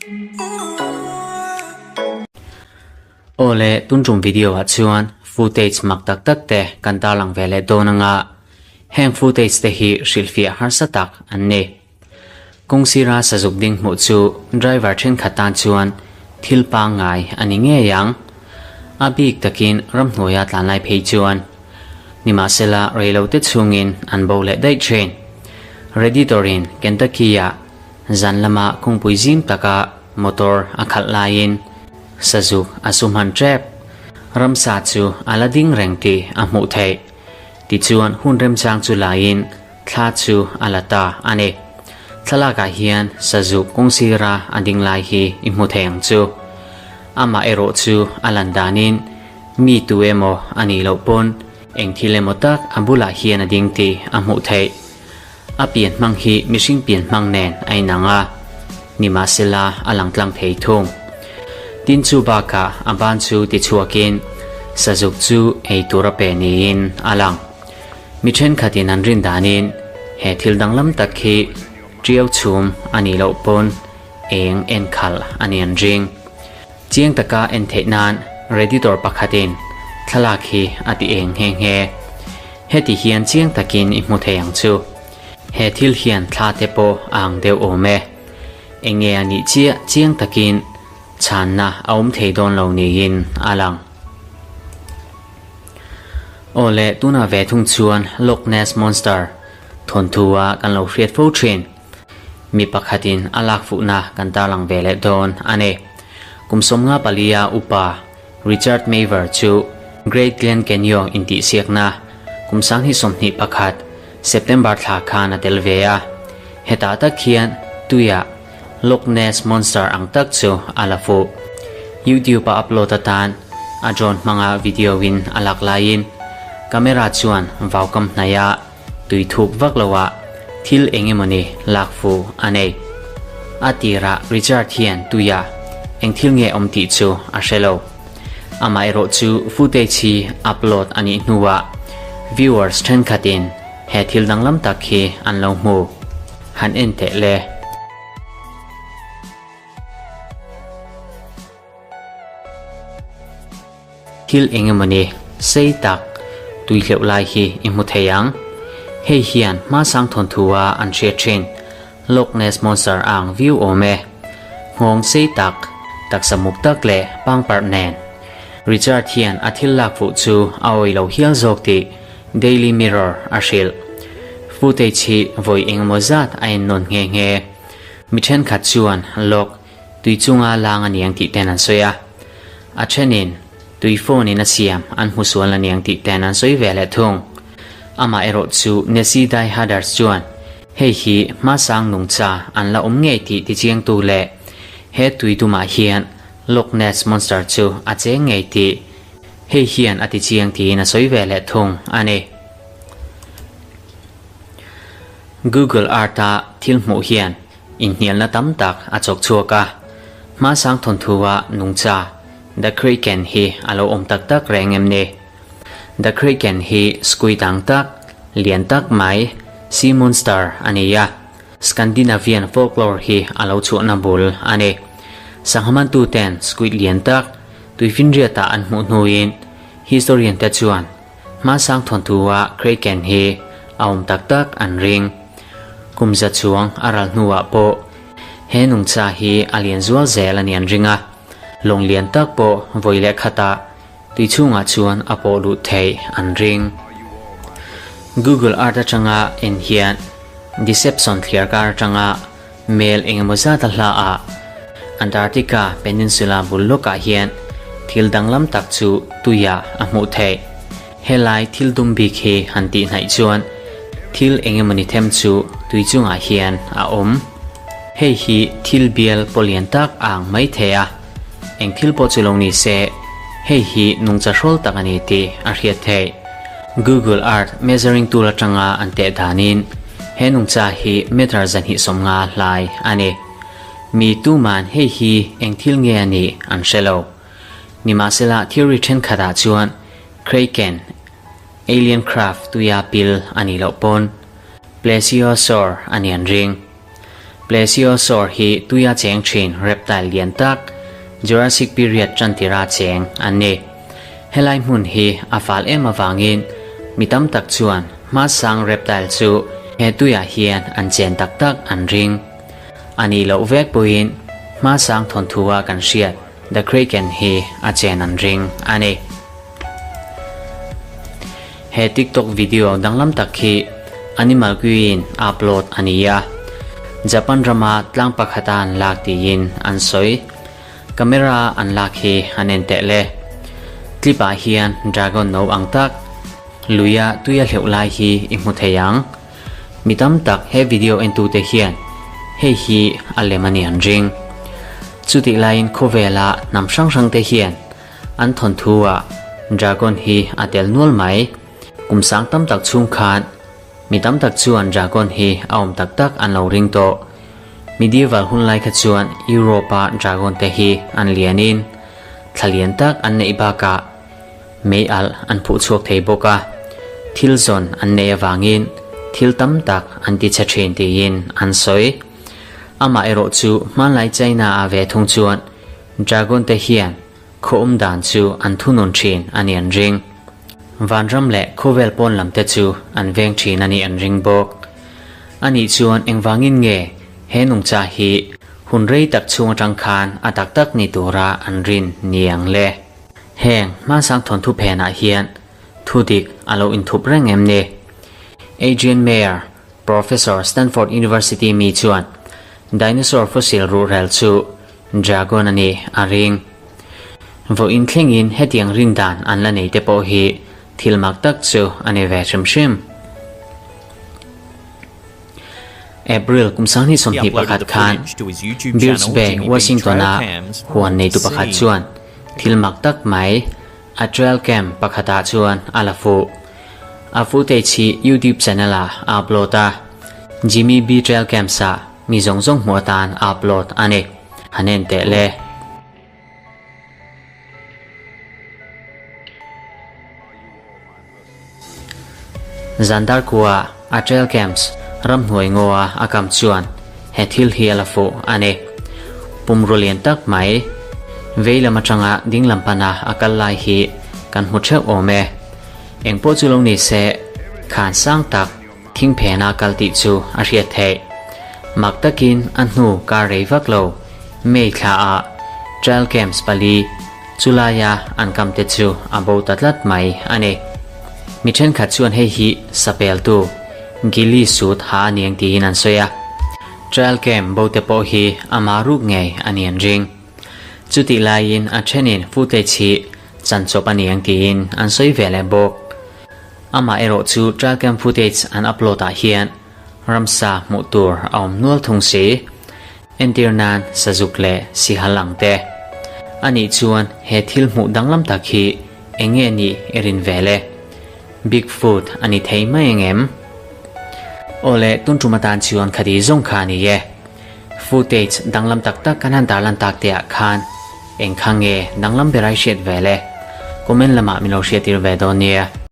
Aw le, tun tum video ah chuan footage mak tak tak te kan tarlang ve leh dawn anga heng footage te hi hrilhfiah harsa tak an ni. Kawng sira sazuk ding hmuh chu driver thenkhat tan chuan thil pangngai a ni ngei ang. A bik takin ramhnuaia tlan lai phei chuan nimahsela reilote chhungin an bo leh daih thin. Reditor-in Kentucky-ah zan lama kawngpui zim taka motor a khalh laiin sazuk a su hman tep. Ramsa chu a la ding reng tih a hmuh theih. Tichuan hun remchang chu laiin Thla chu a la ta a ni. Thlalakah hian sazuk kawng sira a ding lai hi i hmu thei ang chu. Amah erawh chu a lan danin mi tu emaw a nih loh pawn eng thil emaw tak a bulah hian a ding tih a hmuh theih. A pian hmang hi mihring pian hmang nen a inang a, nimahsela a lang tlang thei thung. Tin chu bakah a ban chu tichhuakin sazuk chu ei tur a pe niin a lang. Mi thenkhatin an rin danin he thil danglam tak hi tiau chhum a nih loh pawn eng en khalh a ni an ring. Chiang taka en theih nan Redditor pakhatin thlalak hi a ti eng nghe nghe. Heti hian chiang takin i hmu thei ang chu. He thil hian thla te pawh a ang deuh awm e. Enge a nih chiah chiang takin chhanna a awm thei dawn lo niin a lang. Aw le, tunah ve thung chuan Loch Ness Monster thawnthu-a kan lo hriat fo thin. Mi pakhatin a lak fuhna kan tarlang ve leh dawn a ni. Kum 54-a upa Richard Maver chu Great Glen Canyon intihsiakna kum 2021 September thla khan a tel ve a. Hetah tak hian tuiah Loch Ness Monster ang tak chu a la fuh. YouTube-a upload atan a drone hmanga video-in a lak laiin camera chuan vaukam hnaia tui thuk vak loah thil eng emawni lak fuh a nei. A tirah Richard hian tuia eng thil nge awm tih chu a hre lo. Amaherawh chu footage hi upload a nih hnuah viewers thenkhatin he thil danglam tak hi an lo hmu. Han en teh le. Thil eng emawni sei tak tui hleuh lai hi i hmu thei ang. Hei hian hmasang thawnthu-a an hriat thin Loch Ness Monster a ang viau awm e. Nghawng sei tak, taksa muk tak leh pangparh nen. Richard hian a thil lak fuh chu a awih lo hial zawk tih Daily Mirror a hrilh. Footage hi vawi engemaw zat a ennawn nghe nghe. Mi thenkhat chuan lawk tui chunga lang a niang tih ten an sawi a. A thenin tui phone in a siam an hmu sual a niang tih ten an sawi ve leh thung. Amah erawh chu Nessie Die Harders chuan hei hi hmasang nungcha an la awm ngei tih tichiangtu leh he tui dumah hian Loch Ness Monster chu a cheng ngei tih Hei hian a ti chiang tiin a sawi ve leh thung a ni. Google Earth-a thil hmuh hian inhnialna tam tak a chawk chhuak a. Hmasang thawnthu-a nungcha The Kraken hi a lo awm tak tak reng em ni? The Kraken hi squid ang tak, lian tak mai, sea monster a ni a. Scandinavian folklore hi a lo chhuahna bul a ni. Sanghamantuten squid lian tak, Tuifinriatah an hmuh hnuin historian te chuan hmasang thawnthu-a Kraken hi a awm tak tak an ring. Kum za chuang a ral hnuah pawh he nungcha hi a lian zual zel a ni an ring a, lawng lian tak pawh vawi leh khatah tui chhungah chuan a pawh luh theih an ring. Google Earth atanga en hian Deception thliar kar atanga Mel engemaw zat a hla a, Antarctica Peninsula bul lawkah hian thil danglam tak chu tuiah a hmuh theih. Helai thil dum bik hi han tih hnaih chuan thil engemawni them chu tui chungah hian a awm. Hei hi thil bial pawlian tak a ang mai thei a, eng thil pawh chu lo ni se, hei hi nungcha hrawl tak a ni tih a hriat theih. Google Earth measuring tool atanga an teh danin, He nungcha hi meter 250 hlai a ni. Mi tuman hei hi eng thil nge a nih an hre lo. Nimahsela theory thenkhatah chuan Kraken, alien craft tuia pil a nih loh pawn Plesiosaur a ni an ring. Plesiosaur hi tuia cheng thin reptile lian tak, Jurassic period tantira cheng an ni. Helai hmun hi a fal em avangin mi tam tak chuan hmasang reptile chu he tuiah hian an chen tak tak an ring. A nih loh vek pawhin hmasang thawnthu-a kan hriat The Kraken hi a chen an ring a ni. He TikTok video danglam tak hi Animal Queen upload a ni a, Japan rama tlang pakhata an lak tiin an sawi. Camera an lak hi an en teh le. Clip ah hian dragon no ang tak luia tui a hleuh lai hi i hmu thei ang. Mi tam tak he video entute hian hei hi a lem a ni an ring. Chutih laiin khawvela hnam hrang hrang te hian an thawnthu ah dragon hi a tel nual mai. Kum sang tam tak chhung khan mi tam tak chuan dragon hi a awm tak tak an lo ring tawh. Medieval hun lai kha chuan Europe-a dragon te hi an lianin thla lian tak an neih bakah mei alh an phuh chhuak thei bawk a, thil zawn an neih avangin thil tam tak an ti chhe thin tiin an sawi. Amah erawh chu hmanlai China-ah ve thung chuan dragon te hian khaw awm dan chu an thunun thin a ni an ring. Vanram leh khawvel pawn lam te chu an veng thin a ni an ring bawk. A nih chuan engvangin nge he nungcha hi hun rei tak chhung atang khan a tak tak ni tura an rin ni ang le? Heng hmasang thawnthu phenah hian thu dik a lo inthup reng em ni? Adrian Mayer, Professor Stanford University mi chuan dinosaur fossil ruhrel chu dragon a ni a ring. Vawiin thlengin hetiang rin dan an la nei te pawh hi thil mak tak chu a ni ve hrim hrim. April kum sanghnih He sawmhnih uploaded pakhat the khan footage to his YouTube Bills channel, Bay, Jimmy B Washington-a Trailcams, for huan all to neitu pakhat see. chuan thil mak tak mai a trail cam pakhatah chuan a la fuh. A footage hi YouTube channel-ah a upload a, Jimmy B Trail Cams-ah mi zawng zawng hmuh atan a upload a ni. Han en teh le. Zandar khua a trail camps ramhnuai ngaw a a kam chuan he thil hi a la fuh a ni. Pumrua lian tak mai vei lam atanga ding lam pana a kal lai hi kan hmu theuh awm e. Engpawh chu lo ni se khan sang tak thing phena kal tih chu a hriat theih. Mak takin a hnu kar rei vak lo May thla ah trail camps pali Chulaia an kam te chu a bo ta tlat mai a ni. Mi thenkhat chuan hei hi sapeltu Gilly sut ha a niang tiin an sawi a. Trial camp bo te pawh hi ama ruk ngei a ni an ring. Chutih laiin a thenin footage hi chanchawp a niang tiin an sawi ve leh bawk. Amah erawh chu trial camp footage an upload ah hian ramsa hmuh tur a awm nual thung si. Entir nan sazuk leh sihal ang te. A nih chuan he thil hmuh danglam tak hi eng nge nih i rin ve le? Bigfoot a ni thei mai ang em? Aw le, tun tum atan chuan khati zawng kha a ni e. Footage danglam tak tak kan han tarlan tak te ah khan eng kha nge danglam ber ai hriat ve le? Comment lamah min lo hriattir ve dawn nia.